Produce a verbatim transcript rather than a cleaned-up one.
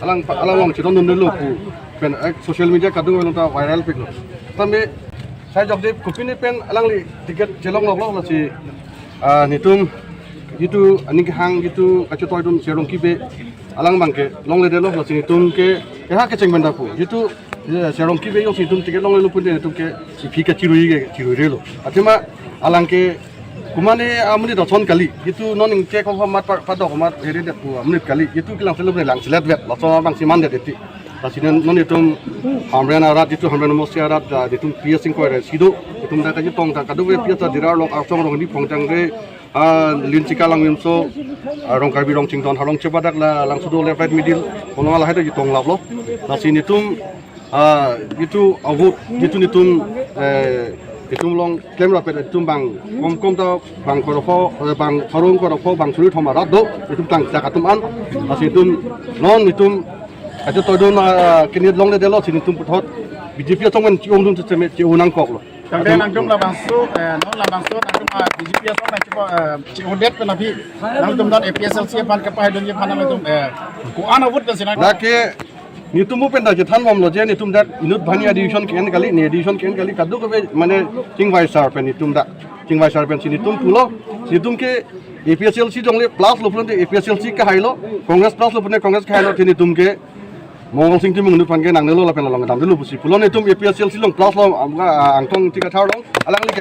Alang alang along chedondunlo pu pen, eh, social media kadung along ta viral piklo. Tame sai jokde kopine pen alangli ticket chelong loklo, lasi, ah, netum jitu aning kehang jitu kachetoi atum Sherongki Bey alang abangke longledetlo, lasi netum ke keha kecheng pen ta pu. Jitu, eh, Sherongki Bey jongsi netum ticket longledetlo pute netum ke iphi kachirui ke chiruirelo. Athema alang ke komatne amonit ason kali, jitu non ingke kong komat pa-, padok komat heri det pu amonit kali, jitu kelang selo lang selet vet, laso abang si mandet eti. Lasi non, non itum Hamren arat, itum Hamren Mosi arat, ah, itum P S Ingkoi Resi do, itum dak kachetong dak kadokave P S ta Dirar Arlong, Arsong Rong, di Phongtang re, ah, Linchika Langvimso, ah, Rong Karbi Rongchingdon, Harong Chebadak la, Langsudo left right middle, kono lahai ta chetong laplo. Lasi netum, ah, jitu avote, jitu netum, eh, itum along klem rapet itum bang, kom kom ta bang korokho, eh, bang harong korokho, bang suri thom arat do, itum tang dak atum an, lasi itum non itum kachetoidun, ah, kenit longledetlo, si netum puthot B J P asong pen chi-ongdun sitame chi-ong nangkoklo. Tangte nangtum labangso, eh, non labangso nangtum, ah, B J P asong nangchipo, eh, chi-ongdet pen aphi nangtum non A P H L C aphan kapahaidunji aphan nangtum, eh, ko-an avote pensi nang. Dak ke netum pen ta chethan bomlo je netum dak inut banghini a-decision ke-en kali, ne decision ke-en kali, kadokave mane chingvai sar pen netum dak, chingvai sar pensi netum pulo, netum ke A P H L C jongle plus lo pulote A P H L C kahailo, Congress plus lo pulote Congress kahailo, te netum ke Mongalsing Timung inut aphan ke nangnelo lapen along damdelo pusi pulo, netum A P H L C along plus lo, am-, ah, Angtong Ingti Kathar along, alangli ke